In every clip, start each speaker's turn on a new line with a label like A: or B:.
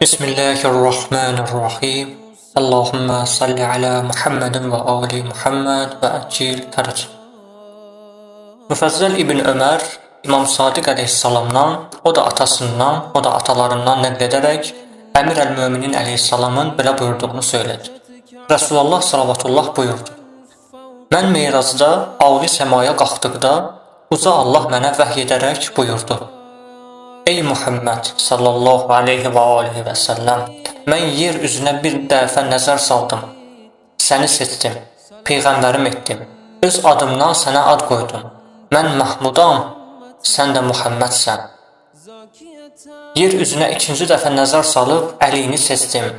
A: Bismillahirrahmanirrahim. Allahümme salli ala Muhammedin və ali Muhammed və əcil fərc. Müfəzzəl İbn Ömər İmam Sadiq əleyhissalamdan, o da atasından, o da atalarından nəql edərək Əmir əl-Möminin əleyhissalamın belə buyurduğunu söylədi. Rəsulullah salavatullah buyurdu: Mən Meyracda ali səmaya qalxdıqda uca Allah mənə vəhy edərək buyurdu: Ey Muhammed sallallahu aleyhi və alihi və səlləm, mən yer üzünə bir dəfə nəzər saldım. Səni seçdim, peyğəmbərim etdim. Öz adımdan sənə ad qoydum. Mən Mahmudam, sən də Muhammedsən. Yer üzünə ikinci dəfə nəzər salıb Əlini seçdim.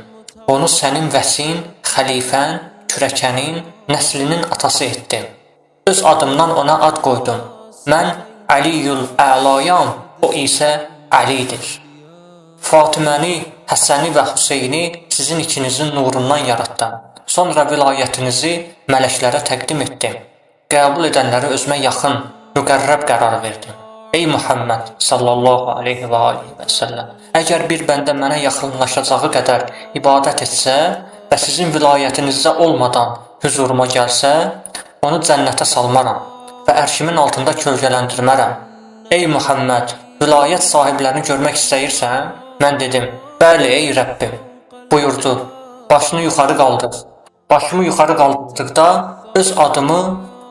A: Onu sənin vəsin, xəlifən, kürəkənin, nəslinin atası etdim. Öz adımdan ona ad qoydum. Mən Əliyül Əlayam, o isə Əlidir. Fatiməni, Həsəni və Hüseyni sizin ikinizin nurundan yaratdım. Sonra vilayətinizi mələklərə təqdim etdim. Qəbul edənləri özümə yaxın, müqərrəb qərar verdim. Ey Muhammed sallallahu aleyhi və alihi və səlləm, əgər bir bəndə mənə yaxınlaşacağı qədər ibadət etsə və sizin vilayətinizdə olmadan hüzuruma gəlsə, onu cənnətə salmaram və ərşimin altında kölgələndirmərəm. Ey Muhammed, vilayət sahiblərini görmək istəyirsən? Mən dedim: Bəli, ey Rəbbim. Buyurdu: Başını yuxarı qaldır. Başımı yuxarı qaldırdıqda öz adımı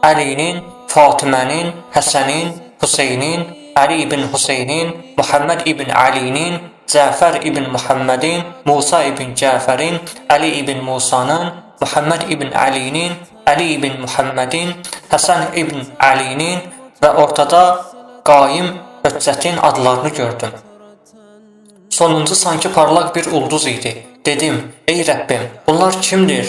A: Əlinin, Fatimənin, Həsənin, Hüseynin, Əli ibn Hüseynin, Muhammed ibn Əlinin, Cəfər ibn Muhammedin, Musa ibn Cəfərin, Əli ibn Musanın, Muhammed ibn Əlinin, Əli ibn Muhammedin, Həsən ibn Əlinin və ortada Qaim Hüccətin adlarını gördüm. Sonuncu sanki parlaq bir ulduz idi. Dedim: Ey Rəbbim, bunlar kimdir?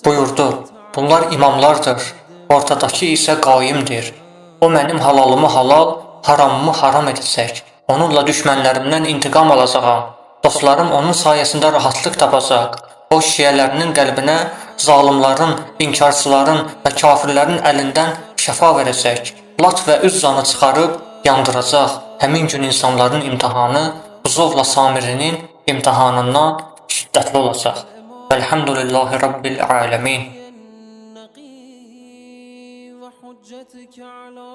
A: Buyurdu: Bunlar imamlardır. Ortadakı isə qaimdir. O mənim halalımı halal, haramımı haram edəcək. Onunla düşmənlərimdən intiqam alacağam. Dostlarım onun sayəsində rahatlıq tapacaq. O şiələrinin qəlbinə zalimların, inkarçıların və kafirlərin əlindən şəfa verəcək. Lat və Üzzanı çıxarıb yandıracaq. Həmin gün insanların imtahanı Buzovla Samirinin imtahanından şiddətli olacaq. Velhamdülillahi Rabbil aləmin.
B: وحجتك على